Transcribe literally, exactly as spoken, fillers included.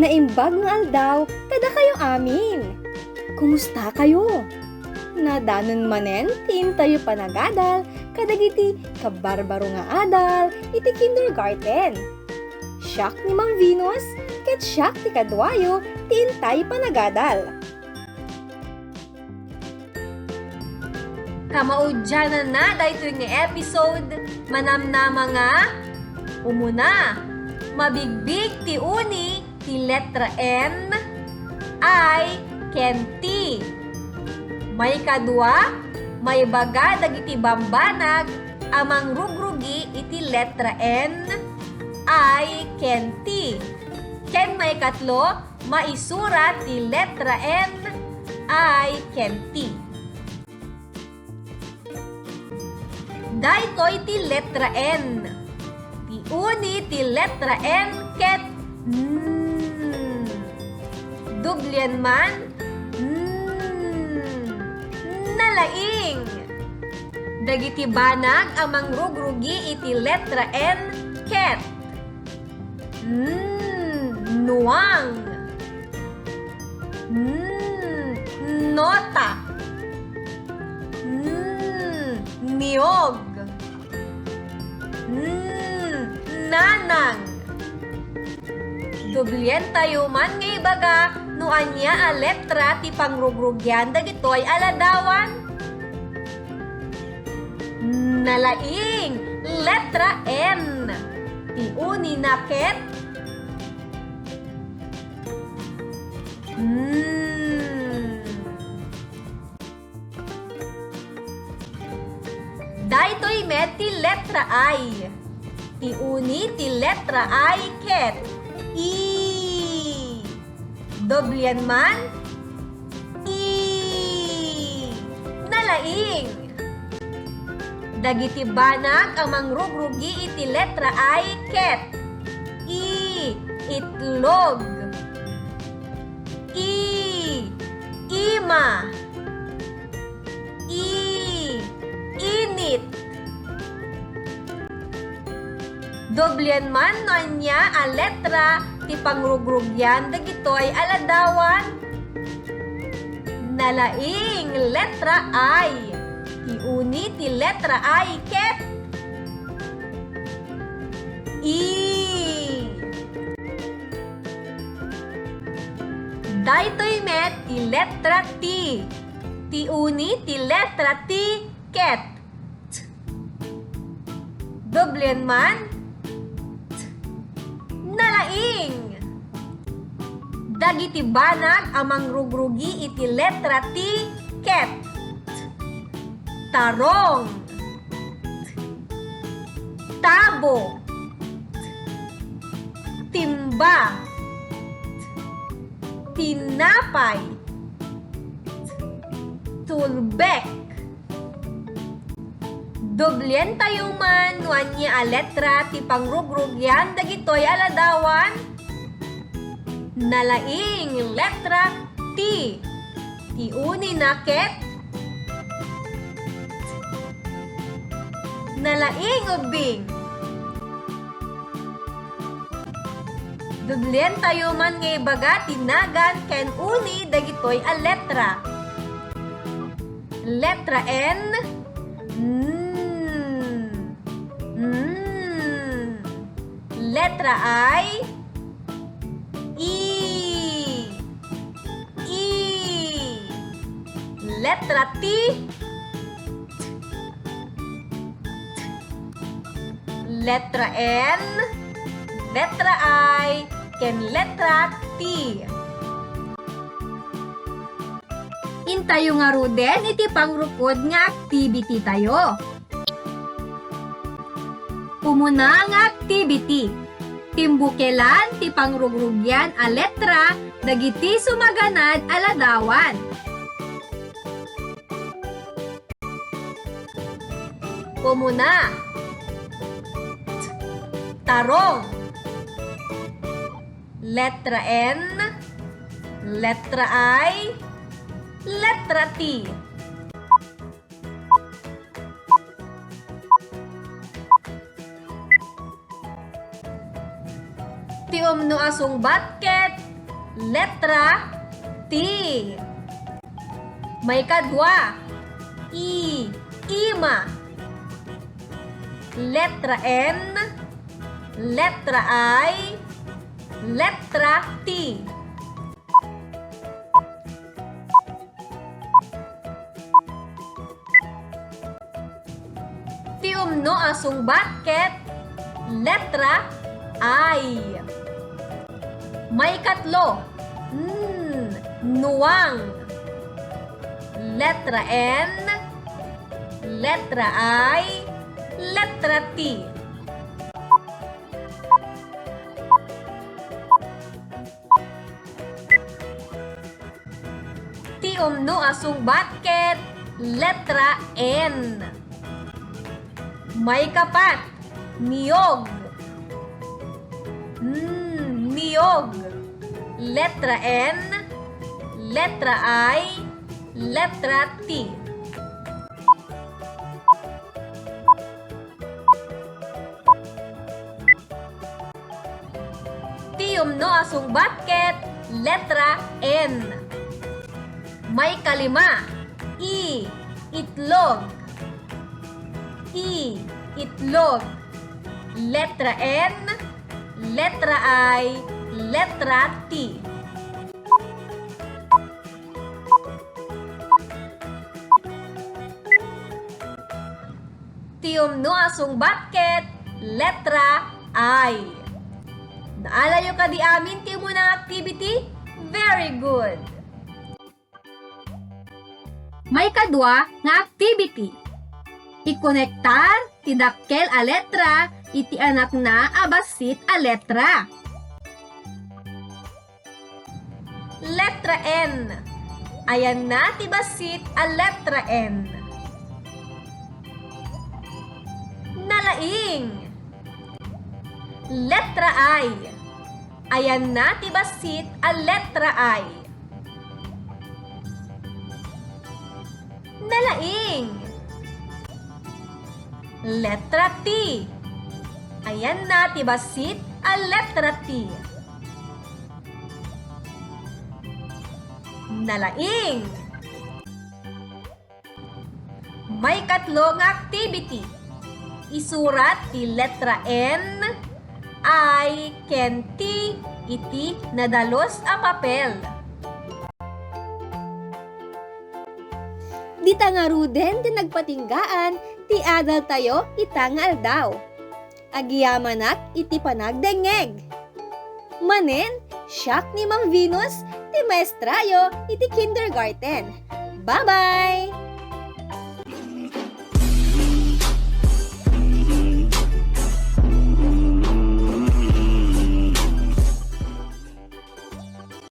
Naimbag nga aldaw kadakayo amin. Kumusta kayo? Nadanon manen ti intayo panagadal kadagiti kabarbaro nga adal iti kindergarten. Siak ni Ma'am Venus, ket siak ti kaduayo ti intayo panagadal. Kamaudiananna daytoy nga episode, manamnama nga, umuna, mabigbig ti uni ti letra N, I, ken T. Maikadua, maibaga dagiti bambanag a mangrugrugi iti letra N, I, ken T. Ken maikatlo, maisurat ti letra N, I, ken T. Daytoy ti letra N. Ti uni ti letra N ket N. Dublien man, N. Nalaing. Dagiti banag a mangrugrugi iti letra N ket N, nuang. N, nota. N, niyog. N, nanang. Dublientayo man nga ibaga no ania a letra ti pangrugrugian dagitoy a ladawan. Nalaing, letra N. Ti unina ket N. Daytoy met ti letra I. Ti uni ti letra I ket I. Dublien man, I. Nalaing. Dagiti banag a mangrugrugi iti letra I ket I, itlog. I, ima. I, init. Dublien man no ania a letra ti pangrugrugian dagitoy a ladawan. Nalaing, letra I. Ti uni ti letra I ket I. Daytoy met ti letra T. Ti uni ti letra T ket T. Dublien man, T. Nalaing. Dagiti banag a mangrugrugi iti letra T ket T. Tarong. T. Tabo. T. Timba. T. Tinapay. T. Tulbek. Dublientayo man no ania a letra ti pangrugrugian dagitoy a ladawan. Nalaing, letra T. Ti unina ket T. Nalaing, ubbing. Dublientayo man nga ibaga ti nagan ken uni dagitoy a letra. Letra N, N. N. Letra I, I. I. Letra T, T. Letra N, letra I, ken letra T. Intayo ngaruden iti pangrukod nga activity tayo. Umuna nga activity, timbukelan ti pangrugrugian a letra dagiti sumaganad a ladawan. Umuna, T, tarong. Letra N, letra I, letra T. Ti umno a sungbat ket Letra T. Maikadua, I, ima. Letra N, letra I, letra T. Ti umno a sungbat ket letra I. Maikatlo, N, nuang. Letra N, letra I, letra T. Ti umno a sungbat ket letra N. Maikapat, niyog. Mm, niyog. Letra N, letra I, letra T. Ti umno a sungbat ket letra N. Maikalima, I, itlog. I, itlog. Letra N, letra I, letra T. Ti umno a sungbat ket letra I. Naalayo kadi amin ti umuna nga activity? Very good! Maikadua nga activity. Ikonektar ti dakkel a letra iti anakna a bassit a letra. Letra N. Ayanna ti bassit a letra N. Nalaing. Letra I. Ayanna ti bassit a letra I. Nalaing. Letra T. Ayanna ti bassit a letra T. Nalaing. Maikatlo nga activity. Isurat ti letra N, I, ken T iti nadalus a papel. Dita ngaruden ti nagpatinggaan ti adaltayo ita nga aldaw. Agyamanak iti panagdengngeg. Manen, siak ni Ma'am Venus, ti maestrayo iti kindergarten. Bye-bye!